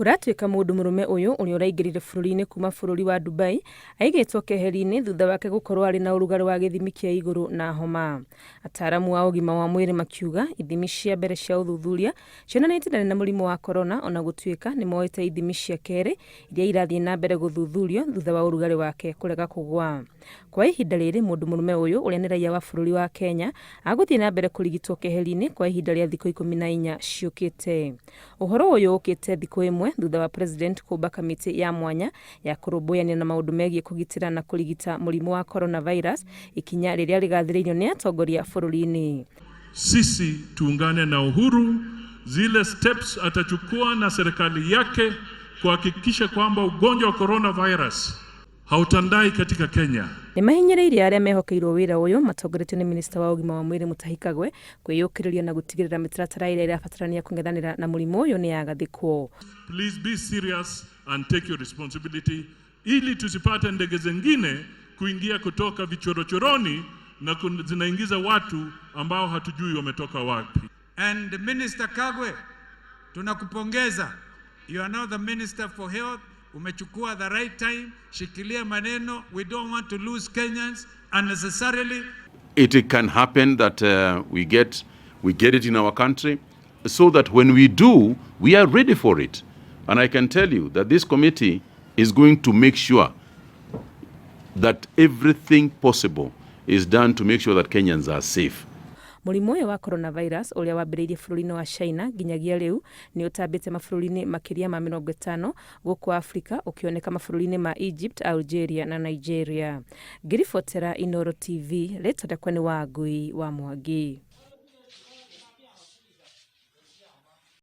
Kũratuĩka mũndũ mũrũme ũyũ ũrĩa ũraingĩrire bũrũri-inĩ kuma bũrũri wa Dubai aigĩtwo keheri-inĩ thutha wake gũkorwo arĩ na ũrugarĩ wa gĩthimi kĩa igũrũ na homa. Ataaramu a ũgima wa mwĩrĩ makiuga ithimi cia mbere cia ũthuthuria cionanĩtie ndarĩ na mũrimũ wa corona ona gũtuĩka nĩ moete ithimi cia kerĩ iria irathiĩ na mbere gũthuthurio thutha wa ũrugarĩ wake kũrega kũgwa. Kwa ihinda rĩrĩ mũndũ mũrũme ũyũ ũrĩa nĩ raiya wa bũrũri wa Kenya agũthiĩ na mbere kũrigitwo keheri-inĩ kwa ihinda rĩa thikũ 14 ciũkĩte. Ũhoro ũyũ ũkĩte thikũ ĩmwe thutha wa President kũmba kamĩtĩ ya mwanya ya kũrũmbũyania na maũndũ megiĩ kũgitĩra na kũrigita mũrimũ wa coronavirus, ikinya rĩrĩa rĩgathĩrĩirio nĩ atongoria bũrũri-inĩ. Sisi tuungane na Uhuru zile steps atachukua na serikali yake kuhakikisha kwamba ugonjwa wa coronavirus hautandai katika Kenya. Nĩ mahinyĩrĩirie arĩa mehokeirwo wĩra ũyũ matongoretio nĩ minista wa ũgima wa mwĩrĩ Mutahi Kagwe kwĩyũkĩrĩria na gũtigĩrĩra mĩtaratara ĩrĩa ĩrabatarania kũng'ethanĩra na mũrimũ ũyũ nĩ yagathĩkwo. Please be serious and take your responsibility ili tusipate ndege zingine kuingia kutoka vichorochoroni na zinaingiza watu ambao hatujui wametoka wapi. And Minister Kagwe, tunakupongeza. You are now the Minister for Health. Umechukua the right time. Shikilia maneno. We don't want to lose Kenyans unnecessarily. It can happen that we get it in our country, so that when we do, we are ready for it. And I can tell you that this committee is going to make sure that everything possible is done to make sure that Kenyans are safe. Mũrimũ ũyũ wa coronavirus ũrĩa wambĩrĩirie bũrũri-inĩ wa China nginyagia rĩu nĩ ũtambĩte mabũrũri-inĩ makĩria ma 50 gũkũ Afrika, ũkĩoneka mabũrũri-inĩ ma Egypt, Algeria na Nigeria. Ngĩribotera Inooro TV, rĩtwa rĩakwa nĩ Wangui wa Mwangi.